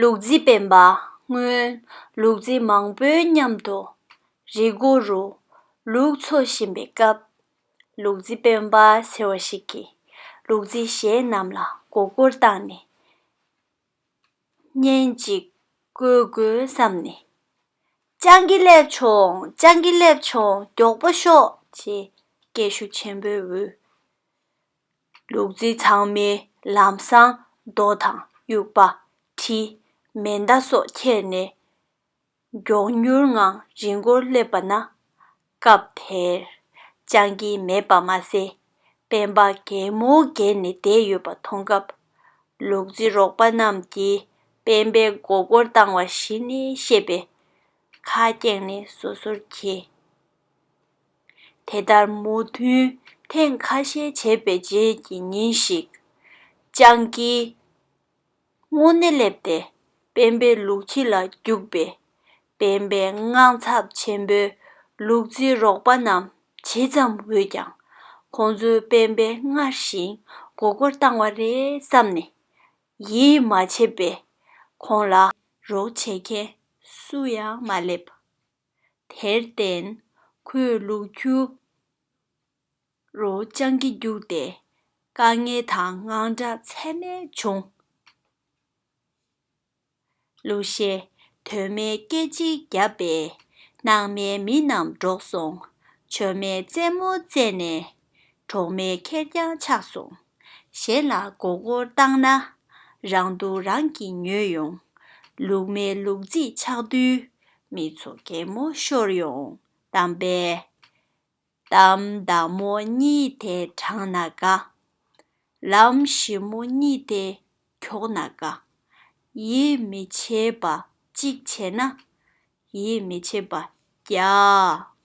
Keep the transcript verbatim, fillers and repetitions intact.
ལུག་རྫི་སྤེན་པ། སྔོན་ལུག་རྫི་མང་པོའི་མཉམ་དུ་རི་མགོ་རུ་ལུག་འཚོ་བཞིན་པའི་སྐབས། ལུག་རྫི་སྤེན་པ་ཟེར་བ་ཞིག་གིས་ལུག་རྫི་གཞན་རྣམས་ལ་མགོ་སྐོར་བཏང་ནས། བརྙན་ཅིག་བཀོད་དགོས་བསམ་ནས། སྤྱང་ཀི་སླེབས་བྱུང་། སྤྱང་ཀི་སླེབས་བྱུང་། མགྱོགས་པོ་ཤོག་ཅེས་སྐད་ཤུགས་ཆེན་པོས་འབོད། ལུག་རྫི་ཚང་མས་ལམ་སང་རྡོ་དང་དབྱུག་པ། གྲི། མེ་མདའ་སོགས་ཁྱེར་ནས་མགྱོགས་མྱུར་ངང་རི་མགོར་སླེབས་པ་ན། སྐབས་དེར་སྤྱང་ཀི་མེད་པ་མ་ཟད། སྤེན་པ་གད་མོ་བགད་ནས་བསྡད་ཡོད་པ་མཐོང་སྐབས། ལུག་རྫི་རོགས་པ་རྣམས་ཀྱིས་སྤེན་པའི་མགོ་སྐོར་བཏང་བ་གཞི་ནས་ཤེས་པས། ཁ་སྐྱེངས་ནས་སོ་སོར་གྱེས། དེ་ལྟར་མོས་མཐུན་ཐེངས་ཁ་ཤས་བྱས་པའི་རྗེས་ཀྱི་ཉིན་ཞིག་སྤྱང་ཀི་དངོས་གནས་སླེབས་ཏེ། སྤེན་པའི་ལུག་ཁྱི་ལ་རྒྱུག་པས། སྤེན་པའི་དངངས་འཚབ་ཆེན་པོས་ལུག་རྫིའི་རོགས་པ་རྣམས་ཇི་ཙམ་འོས་ཀྱང་། ཁོང་ཚོས་སྤེན་པའི་སྔར་བཞིན་མགོ་སྐོར་བཏང་བ་རེད་བསམ་ནས། ཡིད་མ་ཆེས་པས། ཁོང་ལ་རོགས་བྱེད་མཁན་སུ་ཡང་མ་སླེབས། དེར་བརྟེན་ཁོས་ལུག་ཁྱུ་རུ་སྤྱང་ཀི་རྒྱུགས་ཏེ། དཀའ་ངལ་དང་དངངས་སྐྲག་ཚད་མེད་བྱུང་། ལུག་ཤས་དོན་མེད་སྐད་ཅིག་བརྒྱབ་པས། སྣང་མེད་མི་རྣམས་འདྲོགས་སོང་། མཆོད་མེ་རྩེད་མོ་རྩེས་ནས། གྲོགས་མེད་ཁེར་རྐྱང་ཆགས་སོང་། གཞན་ལ་མགོ་སྐོར་བཏང་ན། རང་སྡུག་རང་གིས་ཉོས་ཡོང་། ལུག་མེད་ལུག་རྫི་ཆགས་དུས། མི་ཚོ་གད་མོ་ཤོར་ཡོང་། གཏམ་དཔེ། གཏམ་བདག་མོ་གཉིས་དེ་དྲངས་ན་དགའ། ལམ་ཞིབ་མོ་གཉིས་དེ་འཁྱོག་ན་དགའ། ཡིད་མི་ཆེས་པ་གཅིག་བྱས་ན། ཡིད་མི་ཆེས་པ་བརྒྱ།